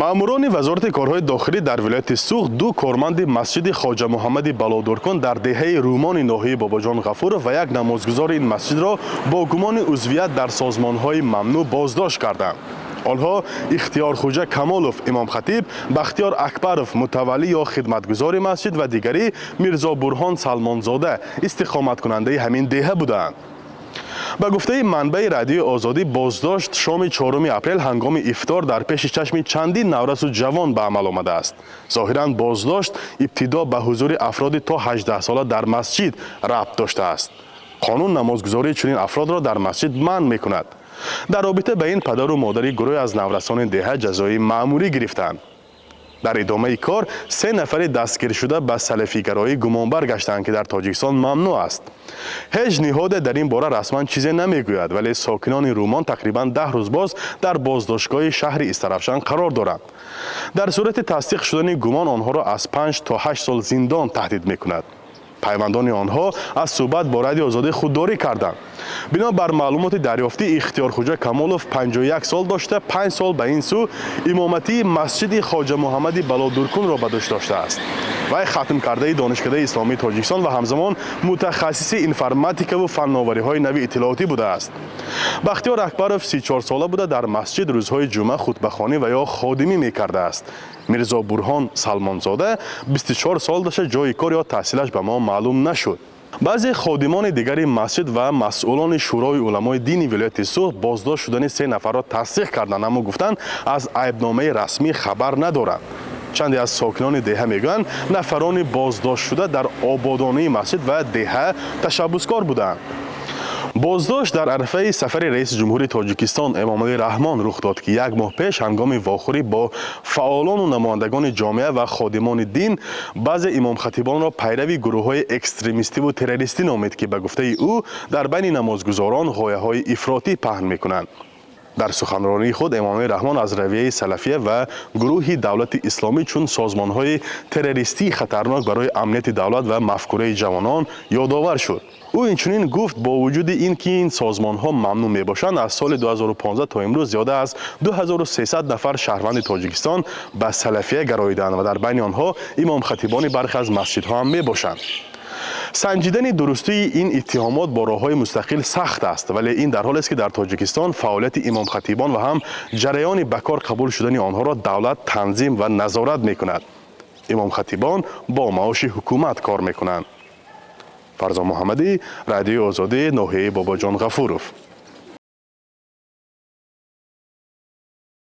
Маъмурони Вазорати корҳои дохилӣ дар вилояти Суғд ду корманди масҷиди Хоҷа Муҳаммади Балодуркун дар деҳаи Рӯмони ноҳияи Бобоҷон Ғафуров ва як намозгузори ин масҷидро бо гумони узвият дар созмонҳои мамнӯъ боздошт карданд. Онҳо Ихтиёрхуҷа Камолов, имомхатиб, Бахтиёр Акбаров, мутаваллӣ ё хидматгузори масҷид, ва дигарӣ Мирзо Бурҳон Салмонзода, истиқоматкунандаи ҳамин деҳа буданд. Ба гуфтаи манбаи Радиои Озодӣ, боздошт шоми 4 апрел ҳангоми ифтор дар пеши чашми чандин наврасу ҷавон ба амал омадааст. Зоҳиран, боздошт ибтидо ба ҳузури афроди то 18сола дар масҷид рабт доштааст. Қонун намозгузории чунин афродро дар масҷид манъ мекунад. Дар робита ба ин падару модари гурӯҳе аз наврасони деҳа ҷазои маъмурӣ гирифтанд. Дар идомаи кор се нафари дастгиршуда ба салафигароӣ гумонбар гаштанд, ки дар Тоҷикистон мамнӯъ аст. Ҳеҷ ниҳоде дар ин бора расман чизе намегӯяд, вале сокинони Рӯмон тақрибан 10 рӯз боз дар боздоштгоҳи шаҳри Истаравшан қарор доранд. Дар сурати тасдиқ шудани гумон онҳоро аз 5 то 8 сол зиндон таҳдид мекунад. Пайвандони онҳо аз суҳбат бо Радиои Озодӣ худдорӣ карданд. Бино бар маълумоти дарёфтӣ, Ихтиёрхуҷа Камолов 51 сол дошта, 5 сол ба ин сӯ имоматии масҷиди Хоҷа Муҳаммади Балодуркунро ба дӯш доштааст. Вай хатмкардаи Донишкадаи исломии Тоҷикистон ва ҳамзамон мутахассиси информатикаву фанновариҳои нави иттилоотӣ будааст. Бахтиёр Акбаров 34сола буда, дар масҷид рӯзҳои ҷумъа хутбахонӣ ва ё ходимӣ мекардааст. Мирзо Бурҳон Салмонзода 24 сол дошта, ҷои кор ё таҳсилаш ба мо маълум нашуд. Баъзе ходимони дигари масҷид ва масъулони Шӯрои уламои дини вилояти Суғд боздошт шудани се нафарро тасдиқ карданд, аммо гуфтанд, аз айбномаи расмӣ хабар надоранд. Чанде аз сокинони деҳа мегӯянд, нафарони боздоштшуда дар ободонии масҷид ва деҳа ташаббускор буданд. Боздошт дар арафаи сафари раиси ҷумҳури Тоҷикистон Эмомалӣ Раҳмон рух дод, ки як моҳ пеш ҳангоми вохӯрӣ бо фаъолону намояндагони ҷомеа ва ходимони дин баъзе имомхатибонро пайрави гурӯҳҳои экстремистиву террористӣ номид, ки ба гуфтаи ӯ дар байни намозгузорон ғояҳои ифротӣ паҳн мекунанд. Дар суханронии худ Эмомалӣ Раҳмон аз равияи салафия ва гурӯҳи Давлати Исломӣ чун созмонҳои террористии хатарнок барои амнияти давлат ва мафкураи ҷавонон ёдовар шуд. Ӯ инчунин гуфт, бо вуҷуди ин ки ин созмонҳо мамнӯъ мебошанд, аз соли 2015 то имрӯз зиёда аз 2300 нафар шаҳрванди Тоҷикистон ба салафия гароиданд ва дар байни онҳо имомхатибони бархе аз масҷидҳо ҳам мебошанд. Санҷидани дурустии ин иттиҳомот бо роҳҳои мустақил сахт аст, вале ин дар ҳолест, ки дар Тоҷикистон фаъолияти имомхатибон ва ҳам ҷараёни ба кор қабул шудани онҳоро давлат танзим ва назорат мекунад. Имомхатибон бо маоши ҳукумат кор мекунанд. Фарзон Муҳаммадӣ, Радиои Озодӣ, ноҳияи Бобоҷон Ғафуров.